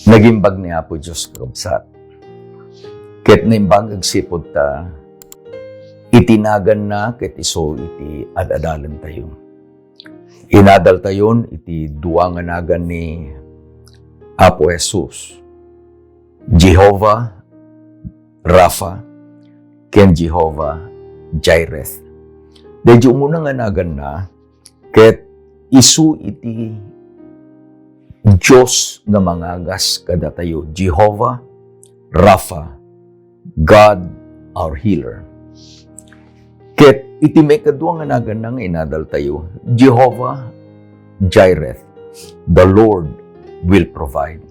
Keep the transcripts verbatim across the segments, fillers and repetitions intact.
Nagimbag ni Apo Dios, kakabsat, ket naimbag agsipud ta iti naganna ket isu iti ad-adalentayo. Inadaltayon iti dua nga nagan ni Apo Jesus, Jehovah Rapha ken Jehovah Jireh. Daydi umuna nga naganna, ket isu iti Dios nga mangagas kadatayo, Jehovah Rapha, God our healer. Ket iti maikadua nga naganna nga inadaltayo, Jehovah Jireh, the Lord will provide.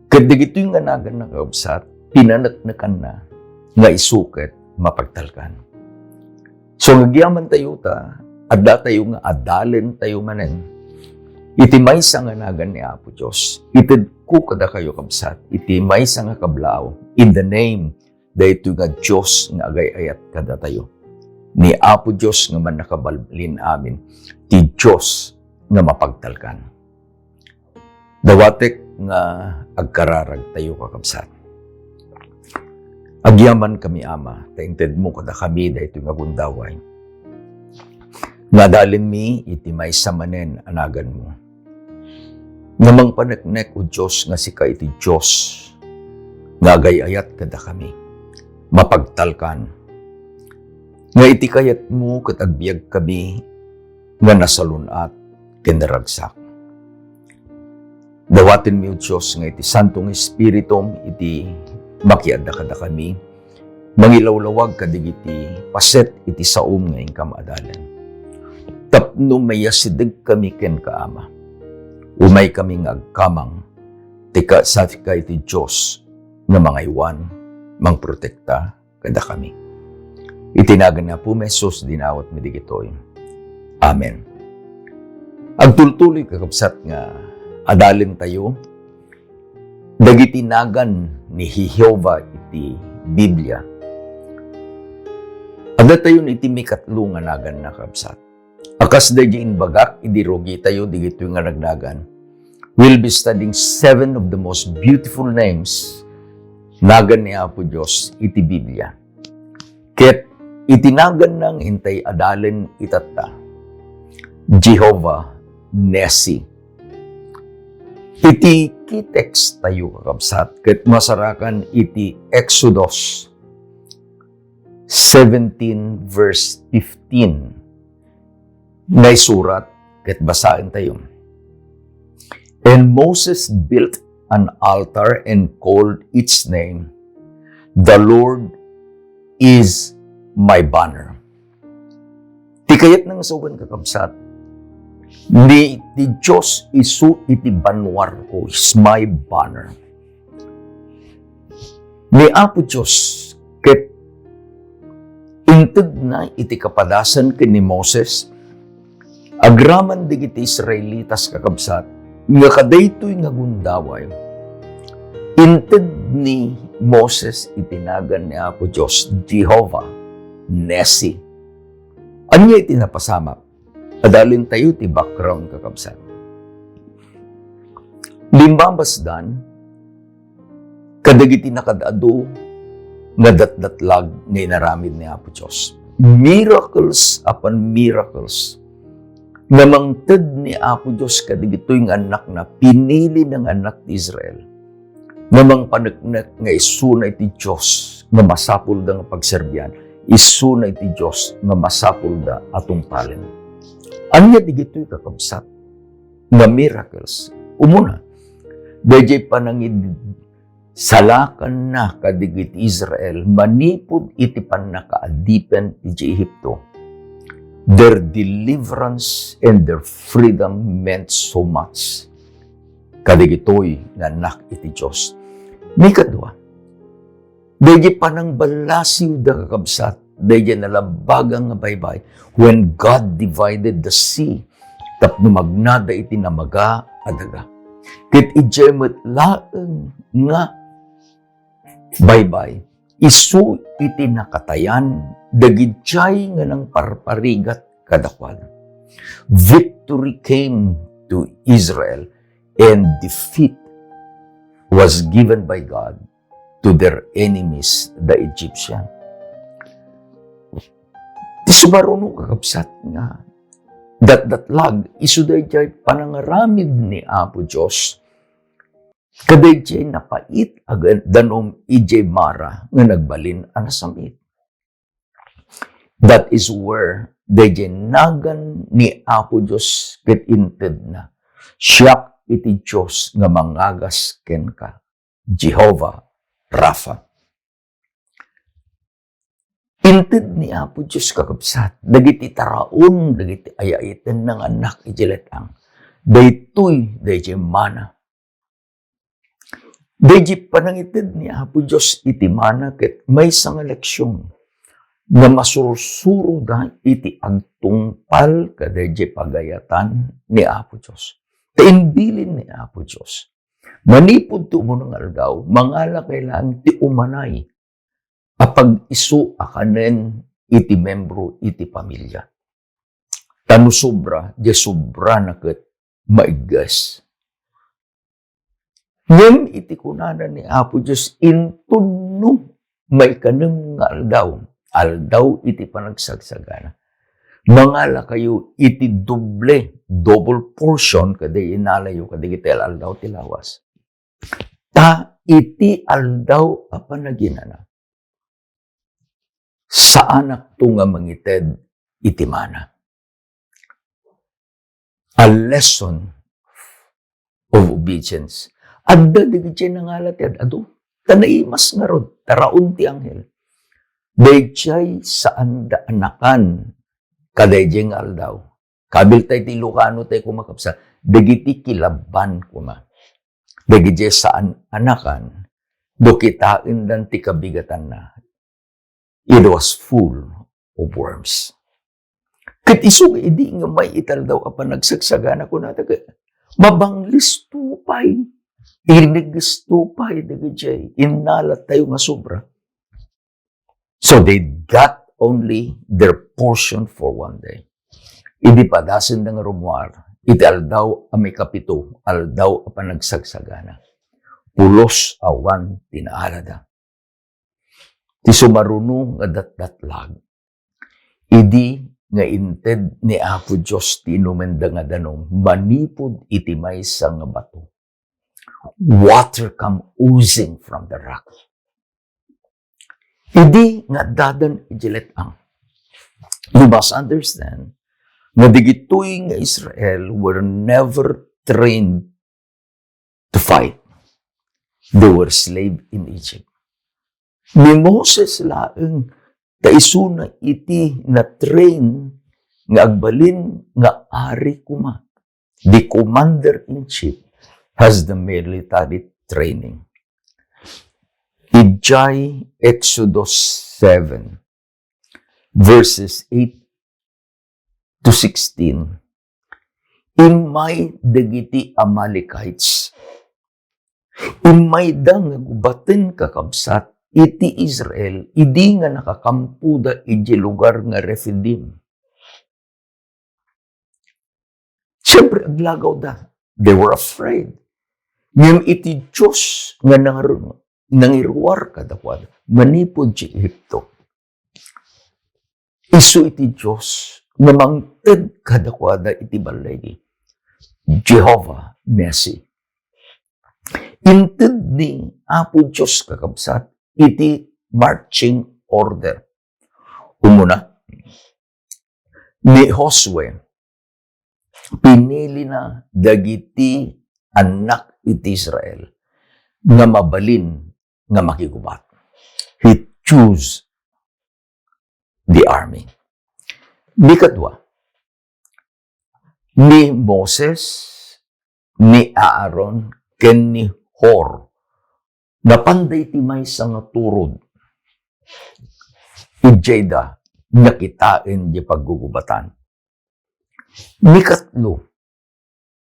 Ket dagitoy nga naganna, kakabsat, pinaneknekanna nga isu ket mapagtalkan. So, agyamantayo ta, addatayo nga adalentayo manen iti maysa nga nagan ni Apo Dios. Itedko kadakayo, kabsat, iti maysa nga kablaaw, in the name daytoy nga Dios nga agay-ayat kadatayo, ni Apo Dios nga Mannakabalin-amin, ti Dios nga mapagtalkan. Dawatek nga agkararagtayo, kakabsat. Agyamankami, Ama, ta intedmo kadakami daytoy nga gundaway nga adalenmi iti maysa manen a naganmo. Nga mangpaneknek, O Dios, nga sika iti Dios nga agay-ayat kadakami, mapagtalkan, nga iti kayatmo ket agbiagkami nga nasalun-at ken naragsak. Dawatenmi, O Dios, nga iti Santo nga Espiritum iti makiadda kadakami, mangilawlawag kadagiti paset iti saom nga inkam adalen. Tapno mayasidegkami kenka, Ama. Umaykami nga agkamang, ti ka-, sika iti Dios nga mangaywan, mangprotekta kadakami. Iti nagan ni Apo Jesus, dinawatmi dagitoy. Amen. Agtultuloy, kakabsat, nga adalentayo dagiti nagan ni Jehovah iti Biblia. Addatayon iti mikatlo nga naganna, kabsat. A kas daydi imbagak idi rugitayo dagitoy nga nagnagan, we'll be studying seven of the most beautiful names, nagan ni Apo Dios iti Biblia. Ket iti naganna nga intay adalen itatta, Jehovah Nissi. Iti key text tayo, kakabsat, ket masarakan iti Exodus seventeen verse fifteen. Naisurat ket basaentayo. And Moses built an altar and called its name, "The Lord is my banner." Ti kayatna nga sawen, kakabsat, ni ti Dios isu iti banwarko, is my banner. Ni Apo Dios ket integna iti kapadasan ken ni Moses, agraman dagiti Israelitas, kakabsat, nga kadaytoy nga gundaway, integ ni Moses iti nagan ni Apo Dios, Jehovah Nissi. Ania iti napasamak? Adalentayo ti background, kakabsat. Limbabasdan kadagiti nakaad-adu nga datdatlag nga inaramid ni Apo Dios. Miracles upon miracles nga mangted ni Apo Dios kadagitoy nga annakna, pinili nga annak ti Israel, nga mangpaneknek nga isuna iti Dios nga masapulda nga pagserbian, isuna iti Dios nga masapulda a tungpalen. Ania dagitoy, kakabsat, nga miracles? Umuna, daydiay panangid-, salakanna kadagiti Israel manipud iti pannakaadipen idiay Egipto. Their deliverance and their freedom meant so much kadagitoy nga annak iti Dios. Mikadua, daydiay panangballasiwda, kakabsat, daydiay nalabaga nga baybay, when God divided the sea tapno magnada iti namaga a daga. Ket idiay met laeng nga baybay, isu iti nakatayan dagidiay nga nangparparigat kadakuada. Victory came to Israel and defeat was given by God to their enemies, the Egyptian. Ti sumaruno, kakabsat, nga datdatlag isu daydiay panangaramid ni Apo Dios kadaydiay napait a danum idiay Mara nga nagbalin a nasamit. That is where daydiay nagan ni Apo Dios ket intedna, "Siak iti Dios nga mangagas kenka, Jehovah Rapha." Inted ni Apo Dios, kakabsat, dagiti taraon, dagiti ayayatenna nga annak iti let-ang. Daytoy, daydiay mana. Daydiay panangited ni Apo Dios iti mana ket maysa nga leksion nga masursuroda iti agtungpal kadaydiay pagayatan ni Apo Dios. Ta imbilin ni Apo Dios, manipud ti umuna nga aldaw, mangalakay laeng ti umanay a pag-isu a kanen iti membro iti pamilia. Ta no sobra, diay sobrana ket maigges. Ngem iti kunana ni Apo Dios, inton no maikanem nga aldaw, aldaw iti panagsagsagana, mangalakayo iti doble, double portion, kadi inalayo kadagiti al-aldaw ti lawas. Ta iti aldaw a panaginana, saanakto nga mangited iti mana. A lesson of obedience. Adda dagiti nangala ti ad-adu. Ta naimas ngarud, taraon ti anghel. Daydiay saanda a nakan kadaydiay nga aldaw. Kabiltay ti Ilocano tay koma, kakabsat, dagiti kilabban koma. Dagiti saan a nakan, no kitaendan ti kabigatanna, it was full of worms. Ket isu nga idi nga may iti aldaw a panagsagsagana, kunada ket, "Mabanglisto pay, iniggesto pay dagiti innalatayo nga sobra." So they got only their portion for one day. Idi padasenda nga rummuar, iti aldaw a maikapito, aldaw a panagsagsagana, pulos awan ti naalada. Ti sumaruno nga datdatlag, idi nga inted ni Apo Dios ti inumenda nga danum manipud iti maysa nga bato, water come oozing from the rock. Idi nga addadan iti let-ang, you must understand nga dagitoy nga Israel were never trained to fight. They were slave in Egypt. Ni Moses laeng ta isuna iti na-train nga agbalin nga ari koma. The commander-in-chief has the military training. Idiay Exodus seven, verses eight to sixteen, immay dagiti Amalekites, immayda nga gubaten, kakabsat, iti Israel idi nga nakakampoda idiay lugar nga Rephidim. Siyempre, aglagawda. They were afraid. Ngem iti Dios nga nangar-, nangiruar kadakuada manipud ti Egipto, isu iti Dios nga mangted kadakuada iti balligi, Jehovah Nissi. Inted ni Apo Dios, kakabsat, iti marching order. Umuna, ni Josue, pinilina dagiti annak iti Israel nga mabalin nga makigubat. He chose the army. Ni kadua, ni Moses, ni Aaron, ken ni Hur, napanda iti maysa nga turod. Idiayda nakitaen ti paggugubatan. Ni katlo,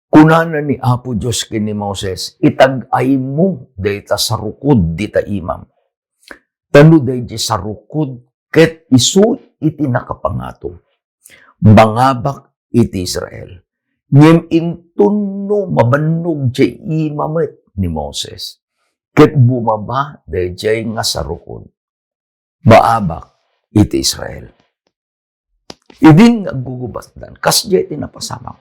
kunana ni Apo Dios ken ni Moses, "Itag-aymo dayta sarukod dita imam. Ta no daydi sarukod ket isu iti nakapangato, mangabak iti Israel. Ngem inton no mabannog diay ima met ni Moses, ket bumaba daydiay nga sarukod, maabak iti Israel. Idin nga aggugubatdan, kasdiay ti napasamak.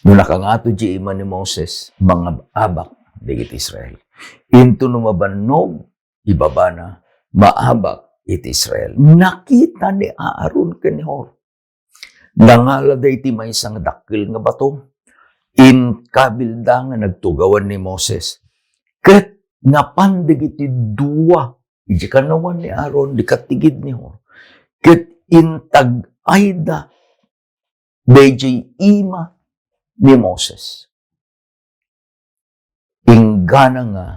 No nakangato diay ima ni Moses, mangabak dagiti Israel. Intono mabannog, ibabana, maabak iti Israel. Nakita ni Aaron ken ni Hur. Nangalada iti maysa nga dakkel nga bato. Inkabilda nga nagtugawan ni Moses. Ket napan dagiti dua, iti kanawan ni Aaron, di katigid ni Hur. Ket intag-ayda daydiay ima ni Moses. Inggana nga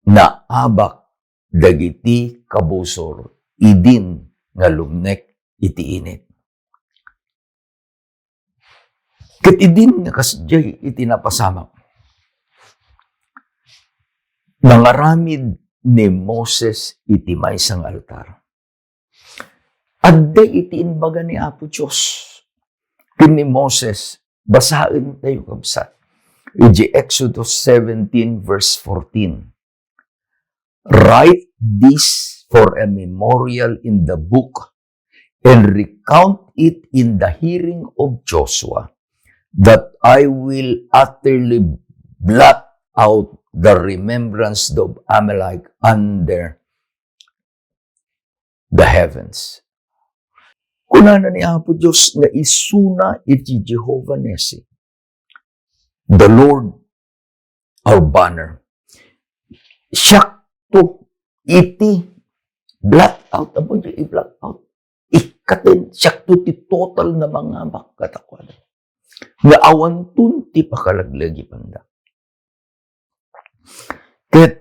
naabak dagiti kabusor idin nga lumnek iti init. Ket idin nga kasdiay iti napasamak, nangaramid ni Moses iti maysa nga altar. Adda iti imbaga ni Apo Dios ken ni Moses. Basaentayo, kabsat, iti Exodus seventeen, verse fourteen. "Write this for a memorial in the book and recount it in the hearing of Joshua, that I will utterly blot out the remembrance of Amalek under the heavens." Kunana ni Apo Dios nga isuna iti Jehovah Nissi, the Lord our banner. Siakto iti blot out. Apo, di i-blot out. Ikkaten, siakto ti total nga mangabak kadakuada. Nga awanton ti pakalaglagipanna. Ket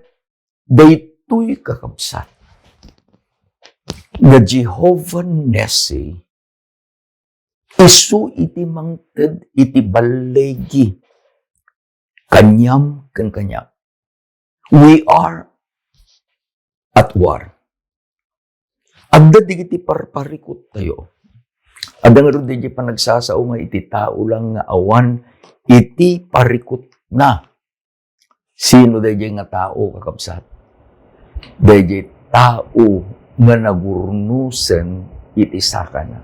daytoy, kakabsat, nga Jehovah Nissi, isu iti mangted iti balligi kaniam ken kaniak. We are at war. Adda dagiti parparikuttayo. Adda ngarud dagiti panagsasao nga iti tao lang nga awan iti parikutna. Sino daydiay nga tao, kakabsat? Daydiay tao nga nagurnusen iti sakana.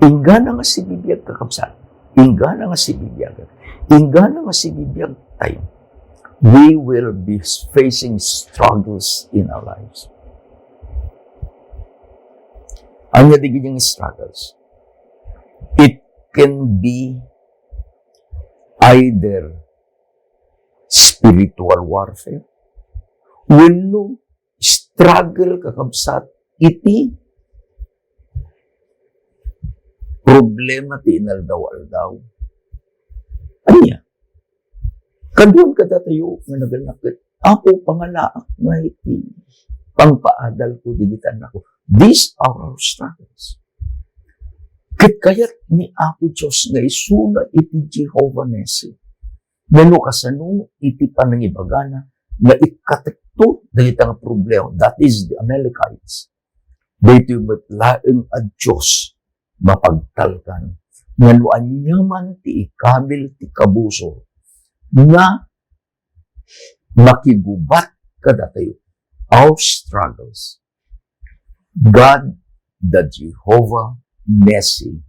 Inggana nga sibibiag, kakabsat. Inggana nga sibibiag. Inggana nga sibibiag tayo. We will be facing struggles in our lives. Ania dagiti nga struggles? It can be either spiritual warfare, wenno struggle, kakabsat, iti problema ti inaldaw-aldaw. Ania? Kaduan kadatayo nga nagannak ket, "Apo, pangalaak nga iti pangpaadalko dagiti annakko." These are our struggles. Ket kayat ni Apo Dios nga isuna iti Jehovah Nissi. Nga no kasano iti panangibagana nga ikkatekto dagita nga problema, that is the Amalekites. Daytoy met laeng a Dios mapagtalkan nga no aniaman ti ikabil ti kabusor nga makigubat kadatayo, our struggles, God, the Jehovah Nissi,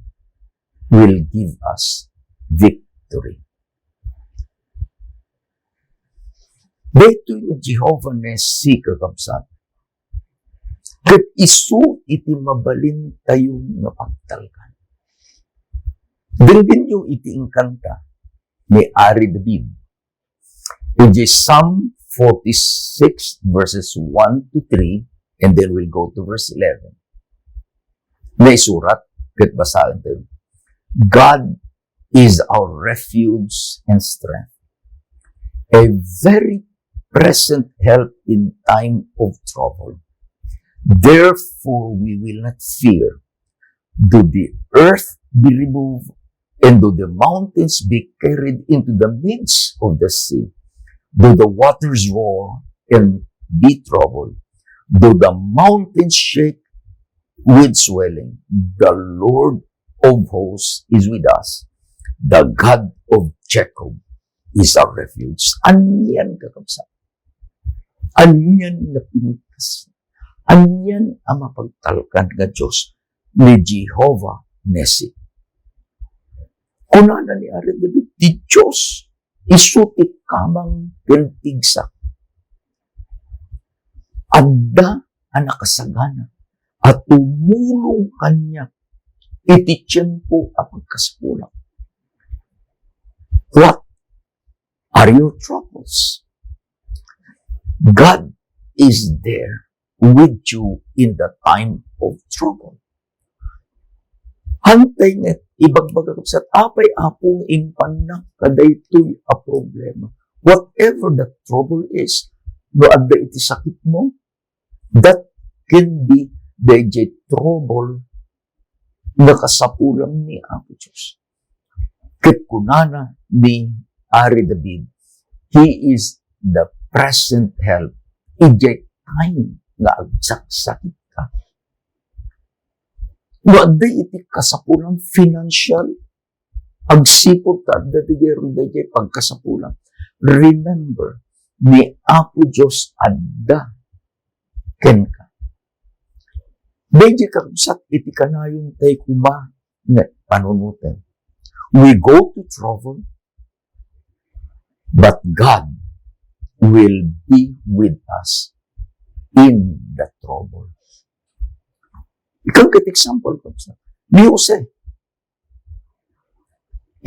will give us victory. Daytoy nga Jehovah Nissi, kakabsat, ket isu iti mabalintayo nga pagtalkan. Denggenyo iti inkanta ni Ari David. Iti Psalm forty-six, verses one to three, and then we'll go to verse eleven. Naisurat, ket basaentayo. "God is our refuge and strength, a very present help in time of trouble. Therefore we will not fear, though the earth be removed, and though the mountains be carried into the midst of the sea, though the waters roar and be troubled, though the mountains shake with swelling, the Lord of hosts is with us. The God of Jacob is our refuge. Anian, kakabsat? Anian nga pintas? Anian a mapagtalkan nga Dios ni Jehovah Nissi? Kunana ni Ari David, "Ti Dios isu ti kamang ken pigsak. Adda a nakasagana a tumulong kaniak iti tiempo a pagkasapulak." What are your troubles? God is there with you in the time of trouble. Hantay nga ibagbaga, kabsat, apay, Apo, nga impannak kadaytoy a problema? Whatever the trouble is, no adda iti sakit mo, that can be the trouble nga kasapulan ni Apo Dios. Ket kunana ni Ari David, "He is the present help." Idiay time nga agsaksakitka. No adda iti kasapulan, financial, agsipud ta adda ti gayam daydiay pagkasapulan, remember, ni Apo Dios adda kenka. Daydiay, kakabsat, iti kanayon tayo koma nga panunoten. We go to trouble, but God will be with us in the trouble. Ikaw, ket example, kabsat, ni Jose.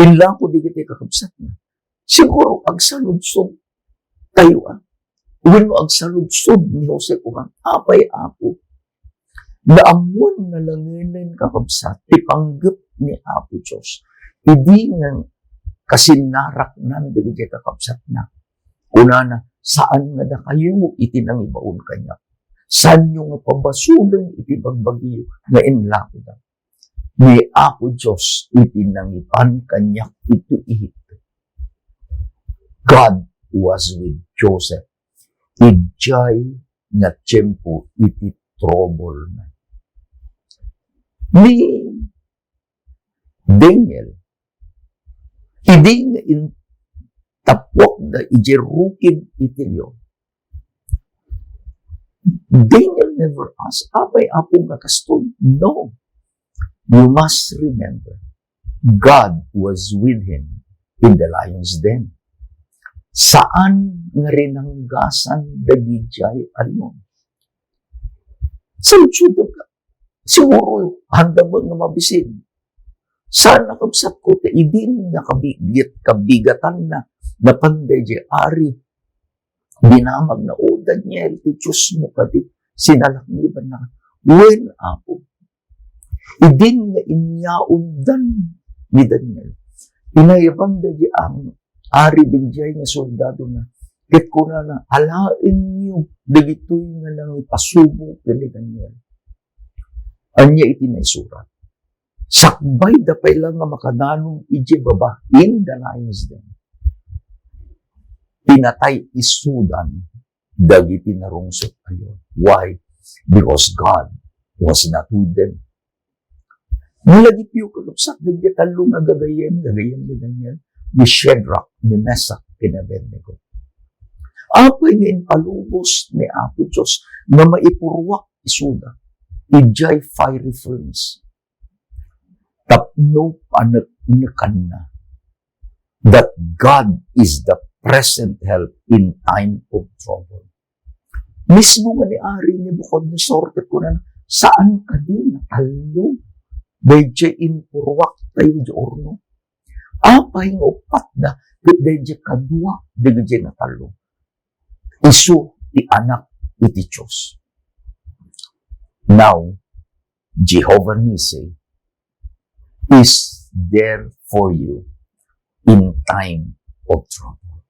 Inlako dagiti kakabsatna. Siguro agsaludsod tayo, a. Wenno agsaludsod ni Jose, kunana, "Apay, Apo, naammoan nalangenen, kakabsat, ti panggep ni Apo Dios idi nga kasinnaraknan dagiti kakabsatna." Kunana, "Saan nga dakayo iti nangibaon kaniak. Saanyo nga pabasolen iti bagbagiyo nga inlakoda." Ni Apo Dios iti nangipan kaniak iti Egipto. God was with Joseph idiay nga tiempo iti trouble na. Ni Daniel, idi nga intappuakda idiay rukib iti leon, Daniel never asked, "Apay, Apo, nga kastoy?" No. You must remember, God was with him in the lion's den. Saan nga rinanggasan dagidiay a leon. Saludsodka, siguro, haanda met nga mabisin. Saan, kakabsatko, ta idi nga kabigit-, kabigatanna, napan daydiay ari, dinamagna, "O Daniel, ti Diosmo kadi sinalaknibanna." Wen, Apo. Idi nga inyaondan ni Daniel, inayaban daydiay ang ari daydiay nga soldadona, ket kunana, "Alaenyo dagitoy nga nangipasubo ken ni Daniel." Ania iti naisurat? Sakbayda pay la nga makadanon idiay baba, in the lion's den, pinatay isudan dagiti narungsot a leon. Why? Because God was not with them. Nalagipyo, kakabsat, dagiti tallo nga gagayyem, gagayyem ni Daniel, ni Shadrach, ni Meshach, ken Abednego. Apay nga impalubos ni Apo Dios nga maipurruak isuda idiay fiery furnace? Tapno paneknekanna that God is the present help in time of trouble. Mismo nga ni Ari Nebuchadnezzar, ket kunana, "Saan kadi nga tallo daydiay impurruak tayo di horno? Apay nga uppatda ket daydiay kadua dagiti nga tallo?" Isu ti Anak iti Dios. Now, Jehovah Nissi is there for you in time of trouble.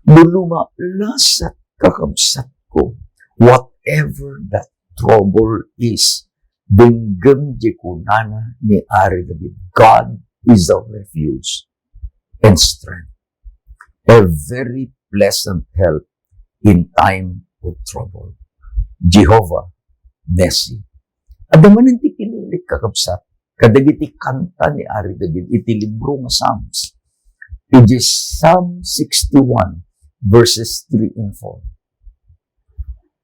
No lumalasat, kakabsatko, whatever that trouble is, denggem ti kunana ni Ari David, "God is our refuge and strength, a very present help in time of trouble." Jehovah Nissi. Adda manen ti pinilik, kakabsat, kadagiti kanta ni Ari David iti libro nga Psalms. It is Psalm sixty-one, verses three and four.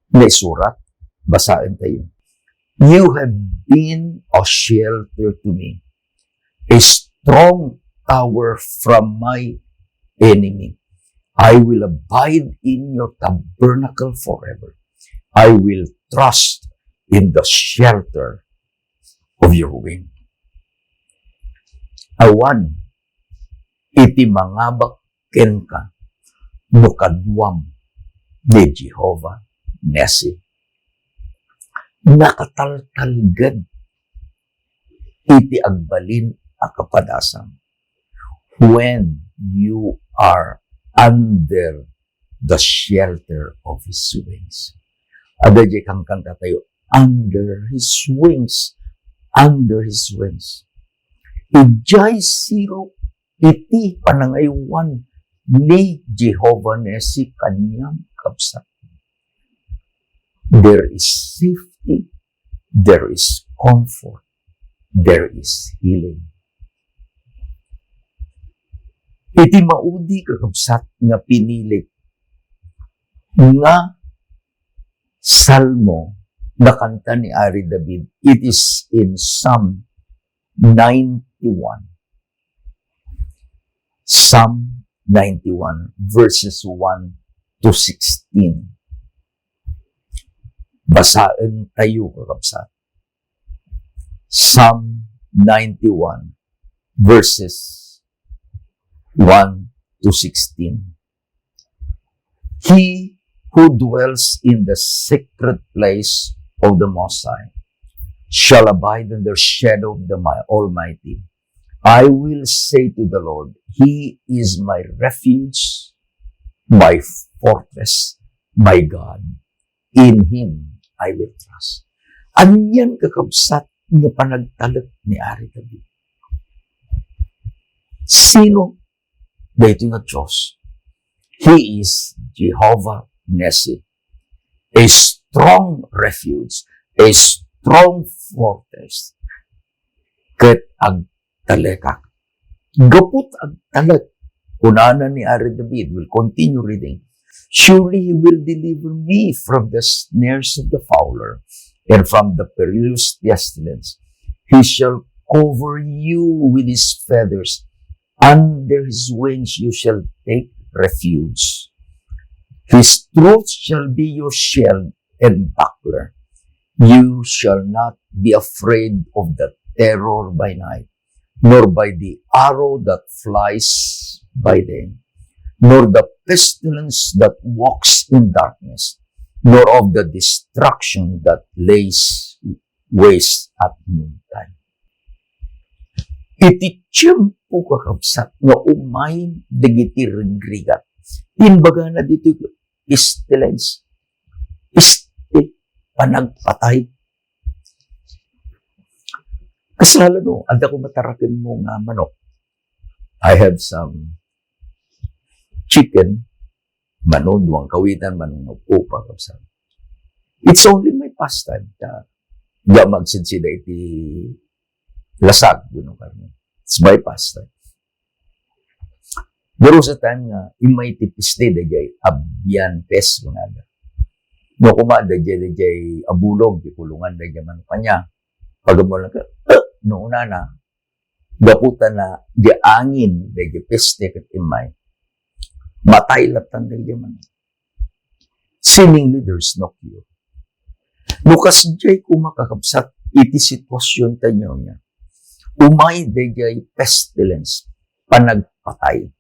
Naisurat, basaen tayo. "You have been a shelter to me, a strong tower from my enemy. I will abide in your tabernacle forever. I will trust in the shelter of your wing." Awan iti mangabak kenka no kaduam ni Jehovah Nissi. Nakataltalged iti agbalin a kapadasam when you are under the shelter of his wings. Adda diay kankanta tayo, "Under his wings, under his wings." Idiay sirok iti panangaywan ni Jehovah Nissi kaniam, kabsat. There is safety, there is comfort, there is healing. Iti maudi, kakabsat, nga pinilik nga salmo, nakanta ni Ari David, it is in Psalm ninety-one. Psalm ninety-one, verses one to sixteen. Basaen tayo, kakabsat. Psalm ninety-one, verses one to sixteen. "He who dwells in the secret place of the Most High shall abide under the shadow of the Mi-, Almighty. I will say to the Lord, He is my refuge, my fortress, my God. In Him I will trust." Anian, kakabsat, nga panagtalek ni Ari David? Sino daytoy nga Dios? He is Jehovah Nissi, a strong refuge, a strong fortress. Ket agtalekak. Gapu ta agtalek, kunana ni Ari David, we'll continue reading, "Surely he will deliver me from the snares of the fowler and from the perilous pestilence. He shall cover you with his feathers. Under his wings you shall take refuge. His truth shall be your shield and buckler. You shall not be afraid of the terror by night, nor by the arrow that flies by day, nor the pestilence that walks in darkness, nor of the destruction that lays waste at noontime." Iti tiempo, kakabsat, nga umay dagiti rigrigat, imbagana ditoy pestilence, peste, panagpatay. Kasla no, adda ko matarakenmo nga manok. I have some chicken, mano, duang kawitan, mano nga upa, kabsat. It's only my pastime. Ta, di ako agsidsida iti lasag, wenno karne. It's my pastime. There was a time nga immay ti peste daydiay avian pest kunada. No koma, daydiay, daydiay abulog ti kulongan daydiay manok kaniak. Pag-ammoanka, "Eh," no unana, gapu ta na di angin daydiay peste ket immay, matay latta daydiay manok. Seemingly, there's no cure. No kasdiay koma, kakabsat, iti situasiontayo nga umay daydiay pestilence, panagpatay,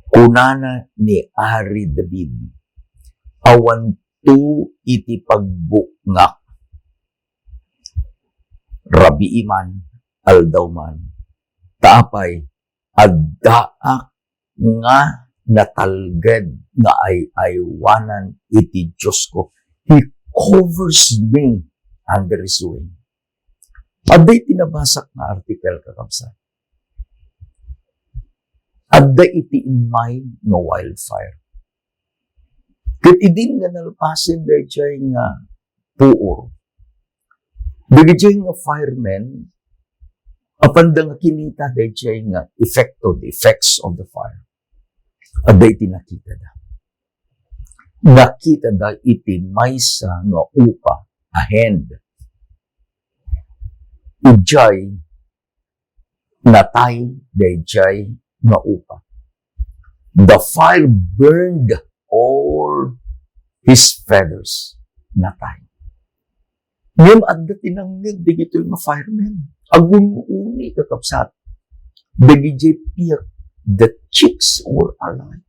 kunana ni Ari David, "Awanto iti pagbukngak, rabii man, aldaw man, ta apay, addaak nga natalged nga ay-aywanan iti Diosko. He covers me under his wing." Adda iti nabasak nga article, kakabsat. Adda iti immay nga wildfire. Ket idin nga nalpasen daydiay nga puor, dagiti nga firemen, Apanda nga kinita daydiay nga effect, the effects of the fire. Adda iti nakitada. Nakitada iti maysa nga upa, a hand. Idiay natay daydiay nga upa. The fire burned all his feathers. Natay. Ngem adda ti nangngeg dagitoy nga firemen. Agun-uni, kakabsat. Dagidiay piak, the chicks were alive.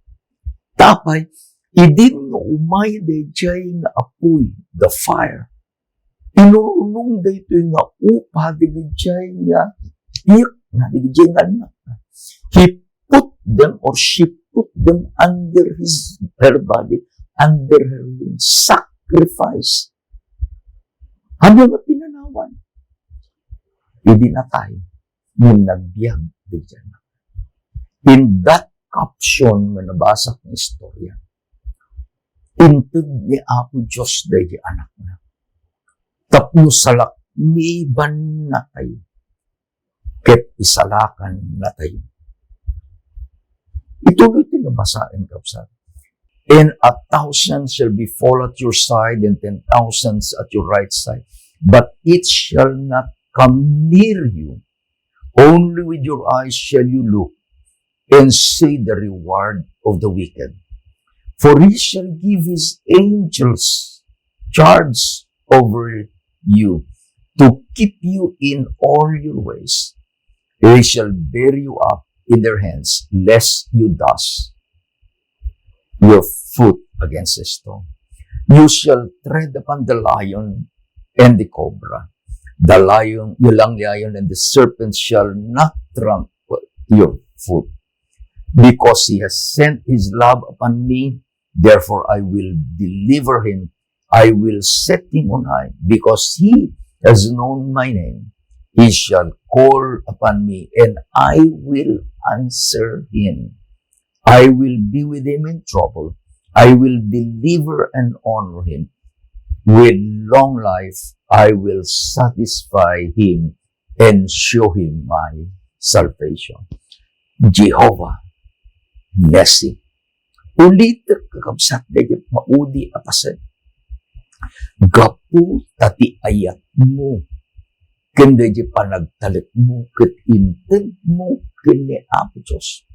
Tapay, idin nga umay daydiay nga apuy, the fire, inurnong daytoy nga upa dagidiay nga piak, na dagidiay nga annak. He put them, or she put them under his, her body, under her wings. Sacrifice. Ania nga pinanawan? Idi natay, ngem nagbiag daydiay. In that caption nga nabasa nga istorya, inted ni Apo Dios daydi anakna. Tapno salaknibannatayo ket isalakannatayo. Ituloy ti nabasaen, kabsat. And a thousand shall be fall at your side, and ten thousands at your right side, but it shall not come near you. Only with your eyes shall you look and see the reward of the wicked. For he shall give his angels charge over you to keep you in all your ways. They shall bear you up in their hands, lest you dash your foot against a stone. You shall tread upon the lion and the cobra. The lion, the young lion and the serpent shall not trample your foot. Because he has sent his love upon me, therefore I will deliver him. I will set him on high, because he has known my name. He shall call upon me, and I will answer him. I will be with him in trouble. I will deliver and honor him. With long life, I will satisfy him and show him my salvation. Jehovah Nissi. Ulitek, kakabsat, daydi maudi a paset. Gapu ta ti ayatmo ken daydi panagtalekmo ket intedmo ken ni Apo Dios.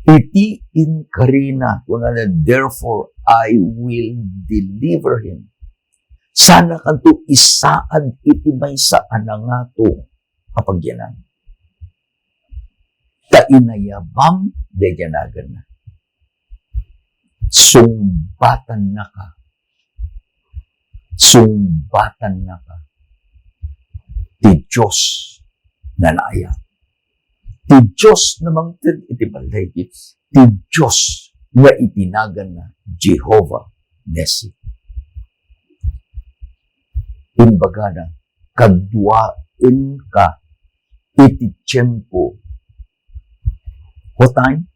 Iti inkarina, kunana, "Therefore, I will deliver him." Sanakanto isaad iti maysa a nangato a pagyanan. Ta inayabam daydi naganna. Sungbatannaka. Sungbatannaka. Ti Dios nga naayat. Ti Dios nga mangted iti balay. Ti Dios nga iti naganna Jehovah Nissi. Imbagana, kaduaenka iti tiempo. What time?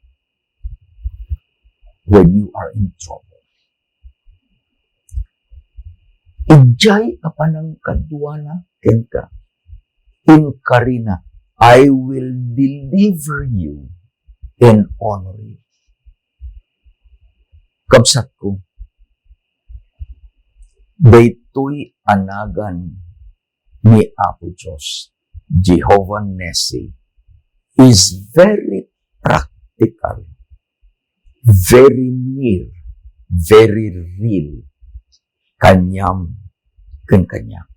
When you are in trouble. Idiay a panangkaduana kenka, inkarina, "I will deliver you and honor you." Kabsatko, daytoy a nagan ni Apo Dios, Jehovah Nissi, is very practical, very near, very real kaniam ken kaniak.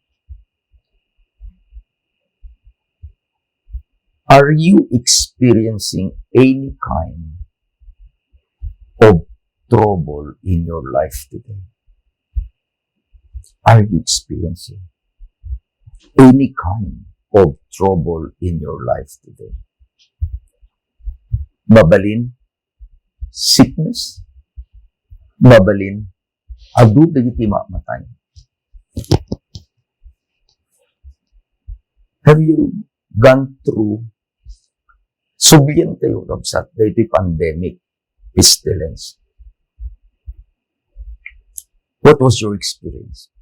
Are you experiencing any kind of trouble in your life today? Are you experiencing any kind of trouble in your life today? Mabalin, sickness. Mabalin, adu dagiti mamatay. Have you gone through, sublientayo, kabsat, daytoy pandemic, pestilence? What was your experience?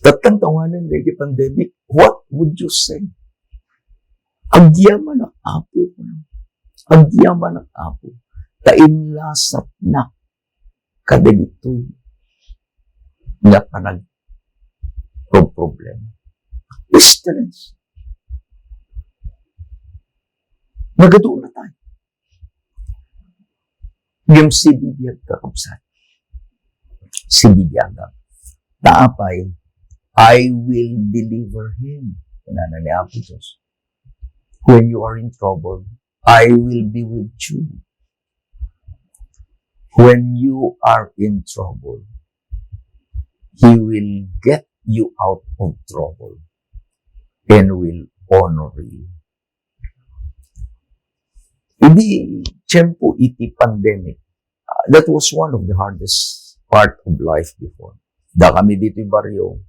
Tattang tawanan daydi pandemic, what would you say? Agyamanak, Apo. Agyamanak, Apo. Ta inlasatnak kadagitoy nga panagproblema. Pestilence. Nagadu na tayo. Ngem sibibiag, kakabsat. Sibibiag. Ta apay, "I will deliver him." Kunana ni Apo Dios. "When you are in trouble, I will be with you." When you are in trouble, He will get you out of trouble and will honor you. Idi tiempo iti pandemic, uh, that was one of the hardest part of life before. Da kami ditoy barrio,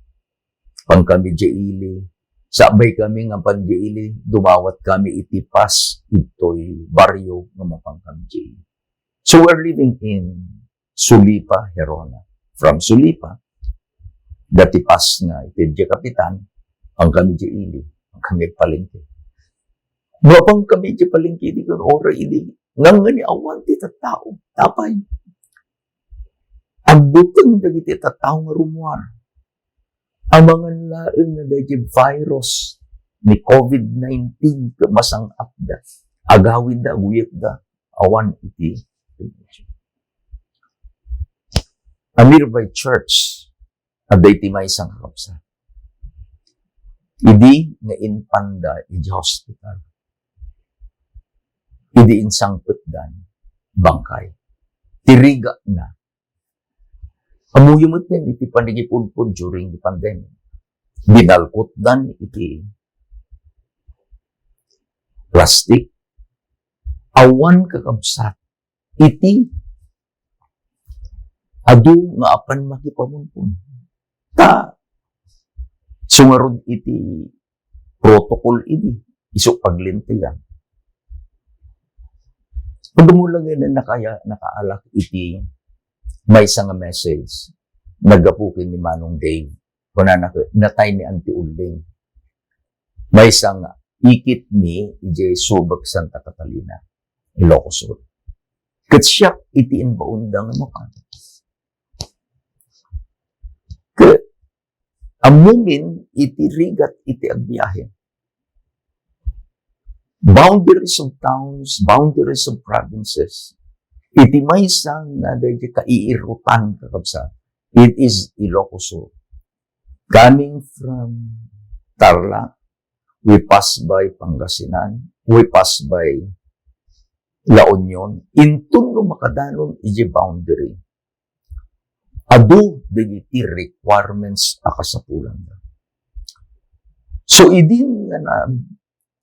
pan kami diay ili. Sabay kami nga pan diay ili, dumawat kami iti pass, itoy barrio nga mapan kami diay ili. So we're living in Sulipa, Gerona. From Sulipa, dati pass nga iti diay Kapitan, pan kami diay ili, pan kami palengke. Mapan kami diay palengke, idi kun oras idi, ngangani awan ti tattao, tapay. Agbuteng dagiti tattao nga rummuar. Amangan laeng nga daydi virus ni covid nineteen ket masang-atda. Agawidda, aguyekda, awan iti. A nearby church, adda iti maysa nga kakabsat. Idi nga impanda iti hospital, idi insangpetdan, bangkay. Ti rigatna, ammoyo met iti panagipudpod during the pandemic. Binalkotdan iti plastic. Awan, kakabsat, iti adu nga apan makipamunpon. Ta, isu ngarud iti protocol idi, isu paglintegan. Pagdumulagay na nakaya-, nakaalak iti maysa nga message, naggapu ken ni Manong Dave. Kunana ket, natay ni Auntie Ulding. Maysa nga ikit mi idiay Subac, Santa Catalina, Ilocos Sur. Ket siak iti imbaonda nga mapan. Ket ammomin iti rigat iti agbiahe. Boundaries of towns, boundaries of provinces. Iti maysa nga daydi kaiirutan, kakabsat, it is Ilocos Sur. Coming from Tarlac, we pass by Pangasinan, we pass by La Union, inton no makadanon idiay boundary, adu dagiti requirements a kasapulanda. So, idi nga na,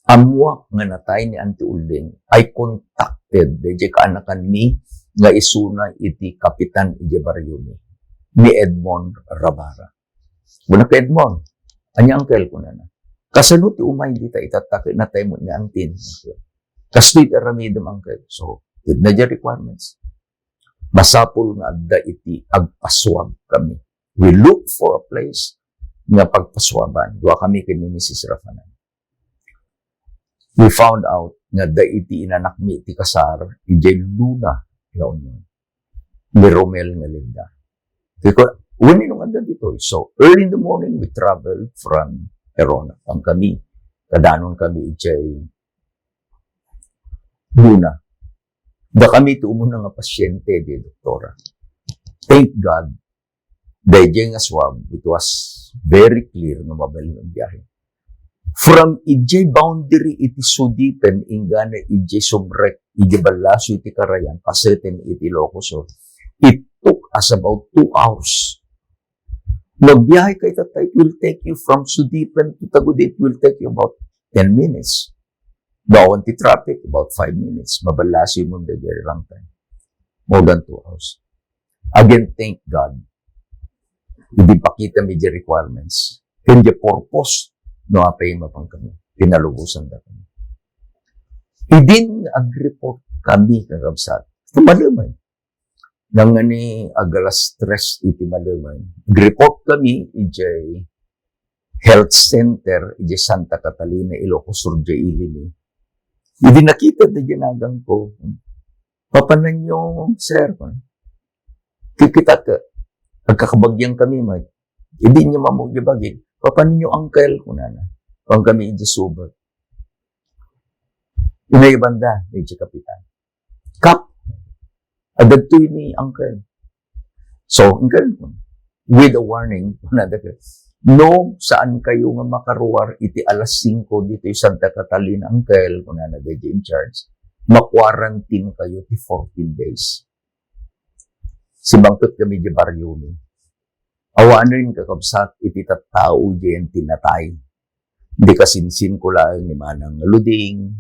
ammoak nga natay ni Auntie Ulding, I contacted daydi kaanakanmi nga isuna iti kapitan idiay barriomi, ni Edmond Rabara. Kuna ka, "Edmond, ania, uncle?" kunana. "Kasano ti umay dita itatta ket natay met ni Auntie?" "Kastoy ti aramidem, uncle." So, ket na diay requirements. Masapul nga adda iti agpasuab kami. We look for a place nga pagpasuaban. Dua kami ken ni Missus Rafanan. We found out nga adda iti inanakmi iti kasar, idiay Luna, La Union, ni Romel nga Linda. Because, wenno adda ditoy. So, early in the morning, we travel from Gerona. Pan kami, kadanon kami idiay Luna. Da kami ti umuna nga pasyente, di doktora. Thank God, daydiay nga swab, it was very clear nga mabalin a biahe. From idiay boundary iti Sudipen, inggana idiay subrek, idiay ballaso iti Carayan, paseten iti Ilocos Sur, it took us about two hours. Nagbiahe ka itatta, it will take you from Sudipen to Tagudi, it will take you about ten minutes. No awan ti traffic, about five minutes. Maballaso mo daydiay runtime. More than two hours. Again, thank God. Idi pakita mi di requirements. Ken di purpose, no apay mapan kami. Pinalubosanda kami. Idin agreport kami, kakabsat. Tumalumay. Nangani ag-alas tres iti malem, agreport kami idiay health center idiay Santa Catalina, Ilocos Sur, idiay Ili mi. Idi nakita dagiti naganko, "Papananyo, sir?" Kikita ka, agkakabagian kami met. Idi inyam ammo idiay bagi, "Papananyo, uncle?" kunana. Kuan kami idiay subak. Inayabanda idiay kapitan. "Kap, adda ditoy ni uncle." "So, uncle, with a warning," kunada, "no saan kayo nga makaruar iti alas singko ditoy Santa Catalina, uncle," kunana daydi in charge, "ma-quarantine kayo ti fourteen days." Sibangket kami idiay barrio mi. Awanen, kakabsat, iti tattao diay ti natay. Di kasinsinko laeng ni Manang Luding,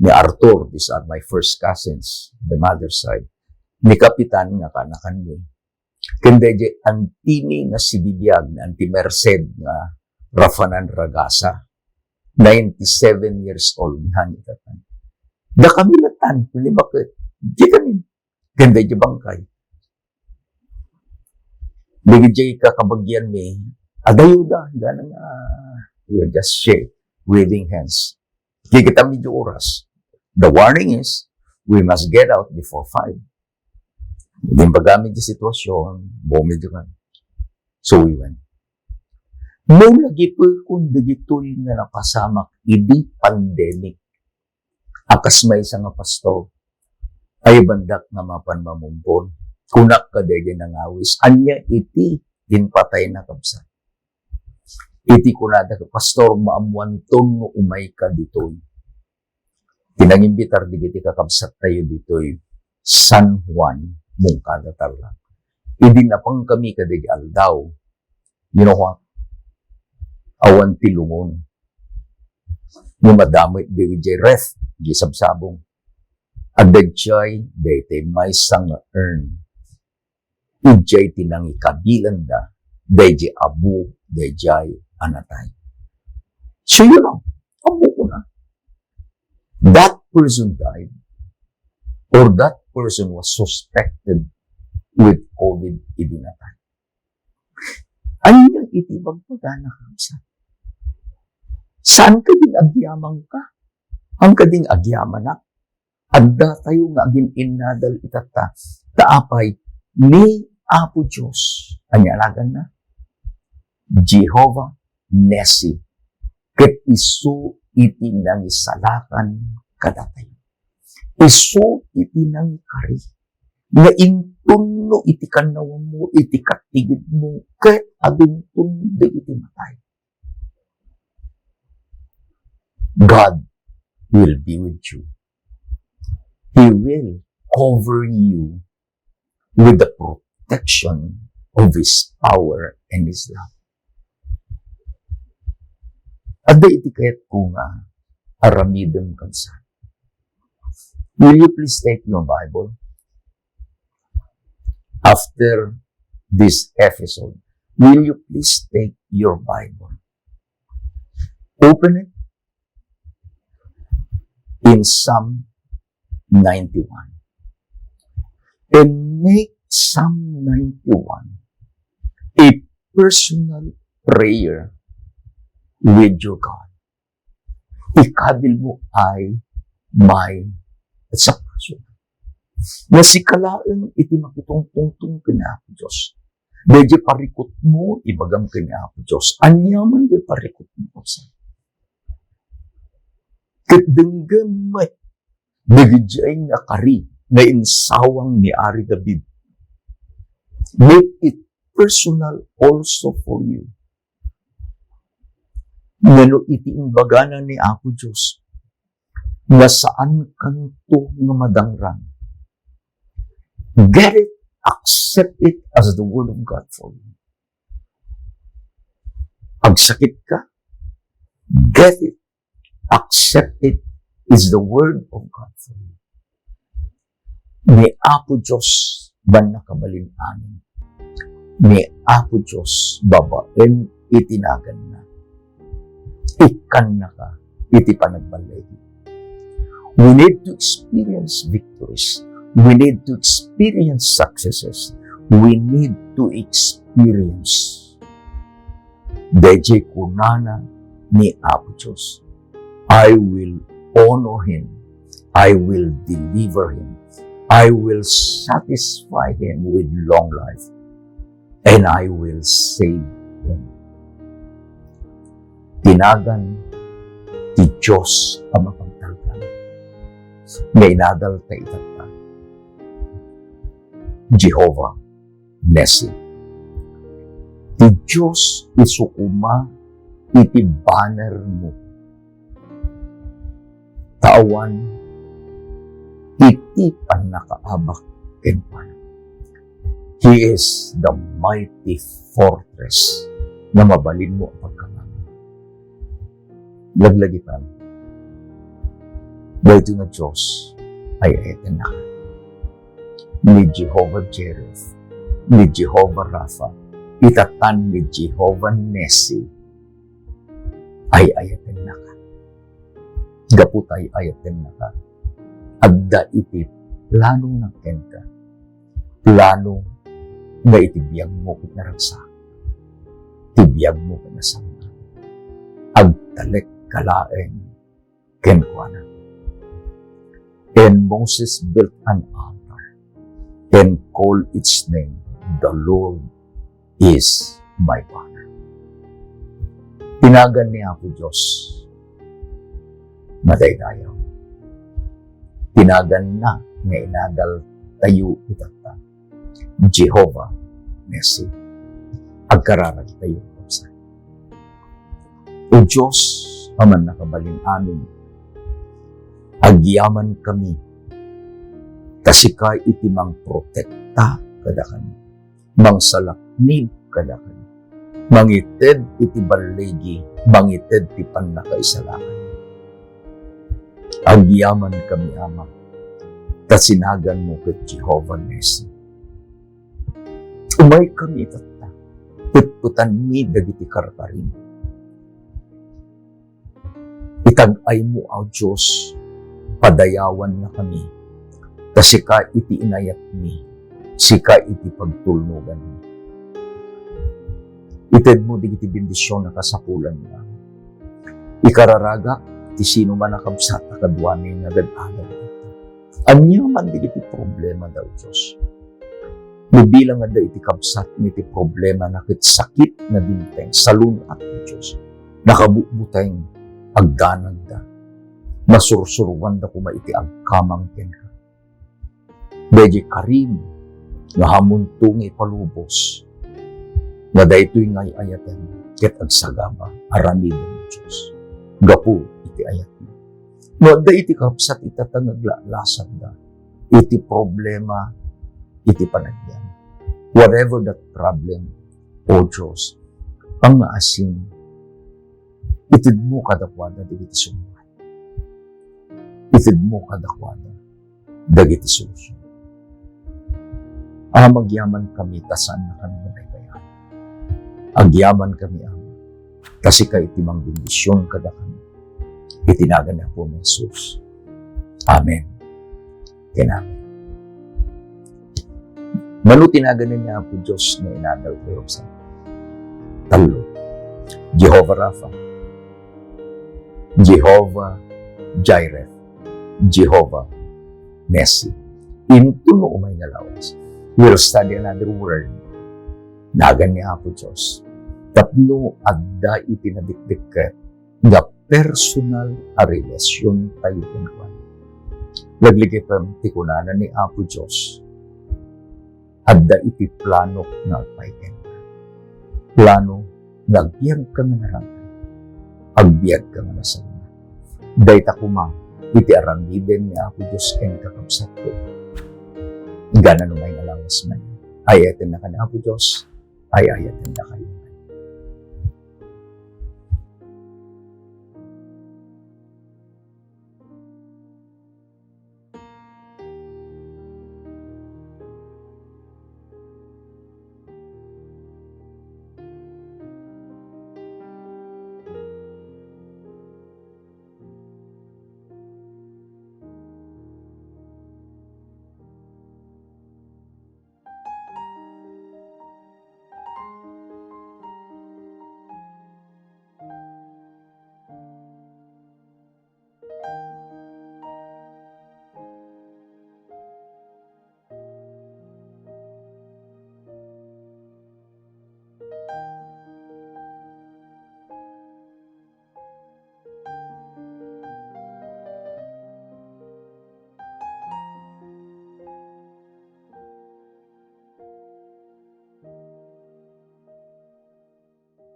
ni Arthur, these are my first cousins, the mother side. Ni Kapitan nga kaanakanmi. Ken daydiay antimi nga sibibiag, ni Auntie Merced nga Rafanan Ragasa, ninety-seven years old, nani katan. Dakami latan, ni baket. Di kami. Ken daydiay bangkay. Dagiti kakabagianmi, adayoda, gana nga, we are just shake, waving hands. Kikita mi di oras. The warning is, we must get out before five. Imbagami di sitwasyon, bumili kami. So we went. No lagi pekon dagitoy nga napasamak idi pandemic, a kas maysa nga pastor, ayabandak nga mapan mamumbon. Kunak kadagiti nangawis, "Ania iti impatayna, kabsat?" Iti kunada, "Pastor, maammoanton no umayka ditoy." Ti nangimbitar dagiti kakabsattayo ditoy San Juan, Moncada Tarlac. Idi napankami kadagiti aldaw, you know what? Awan ti lungon. Nga madamay daydiay ref, di sabsabong. Adda idiay daytoy maysa nga urn. Idiay ti nangikabilanda daydiay abu daydiay a natay. So, you know, ammokon a, that person died or that person was suspected with COVID idi natay. Ania iti ibagbagana, kabsat? Saan kadin agyamanka? Saan kadin agyamanak? Addatayo nga agin-innadal itatta. Ta apay, ni Apo Dios, ania naganna? Jehovah Nissi. Ket isu iti nangisalakan kadatayo. Isu iti nangikari nga intunno iti kannawammo, iti katigidmo, ket agintun dagiti matay. God will be with you. He will cover you with the protection of His power and His love. Adda iti kayatko nga aramidem, kabsat. Will you please take your Bible? After this episode, will you please take your Bible? Open it in Psalm ninety-one. And make Psalm ninety-one a personal prayer with your God. Ikabil mo I, mine, it's a personal. Nga sika laeng iti makitungtungtong ken Apo Dios. Daydiay parikutmo, ibagam ken Apo Dios. Aniaman daydiay parikutmo, kabsat. Ket denggem met dagiti nga kari nga insawang ni Ari David. Make it personal also for you. Ngano iti imbagana ni Apo Dios nga saan kanto nga madangran? Get it, accept it as the word of God for you. Agsakit ka? Get it, accept it, is the word of God for you. Ni Apo Dios, banna kabalin amin. Ni Apo Dios, babaen iti naganna, ikkannaka iti panagbalay. We need to experience victories. We need to experience successes. We need to experience Daydiay kunana ni Apo Dios, "I will honor him. I will deliver him. I will satisfy him with long life, and I will save him." Tinagan ti Dios a mapagtalkan nga inadalta itatta, Jehovah Nissi. Ti Dios isu koma iti banner mo. Ta awan iti pannakaabak kenkuana. He is the mighty fortress nga mabalinmo a pagkamangam. Laglagipan, daytoy nga Dios ay ayatennaka. Ni Jehovah Jireh, ni Jehovah Rapha, itatan ni Jehovah Nissi, ay ayatennaka. Gapu ta ay ayatennaka, adda iti planona kenka. Plano nga iti biagmo ket naragsak, ti biagmo ket nasangam. Agtalekka laeng kenkuana. And Moses built an altar and called its name, "The Lord is my banner." Tinagan ni Apo Dios, madaydayaw. Tinaganna nga inadaltayo itatta, Jehovah Nissi. Agkararagtayo, kabsat. O Dios a Mannakabalin-amin, agyamankami, ta sika iti mangprotekta kadakami, mangsalaknib kadakami, mangited iti balligi, mangited ti pannakaisalakan. Agyamankami, Ama, ta sinaganmo ket Jehovah Nissi. Umaykami itatta, petpetanmi dagiti karkarim. Itag-aymo, O Dios, padayawannakami, ta sika iti inayatmi, sika iti pagtulnoganmi. Itedmo dagiti bendision a kasapulanna. Ikararagak ti sino man a kabsat a kaduami nga agad-adal. Ania man dagiti problemada, O Dios. No bilang adda iti kabsatmi ti problemana ket sakit nga dimteng, salun-at, O Dios. Nakabutbuteng, agdanagda. Masursuroanda koma iti agkamang kenka. Daydiay karim nga amunto nga ipalubos, nga daytoy nga ay-ayaten ket agsagaba, aramiden, O Dios, gapu iti ayatmo. No adda iti kabsat itatta nga aglalasagda iti problema, iti panagyan, whatever that problem, O Dios, pangngaasim, itedmo kadakuada dagiti sumbat. Itedmo kadakuada dagiti solusyon. Ama, agyamankami ta saannakami nga baybay-an. Agyamankami, Ama, ta sika iti mangbendision kadakami. Iti nagan ni Apo Jesus. Amen ken amen. Mano ti nagan ni Apo Dios nga inadal tayo sa tallo? Jehovah Rapha, Jehovah Jireh, Jehovah Nissi. Intono umay nga lawas, we'll study another word. Nagan ni Apo Dios. Tapno adda iti nadikdikket nga personal a relasyon tayo kenkuana. Laglagipen ti kunana ni Apo Dios, adda iti plano nga agpay kenka. Plano nga agbiagka nga naragsak, agbiagka nga nasayaat. Dayta koma iti aramiden ni Apo Dios kenka, kabsatko. Ganan umay nga lawas man, ay-ayatennaka ni Apo Dios, ay-ayatennakayo.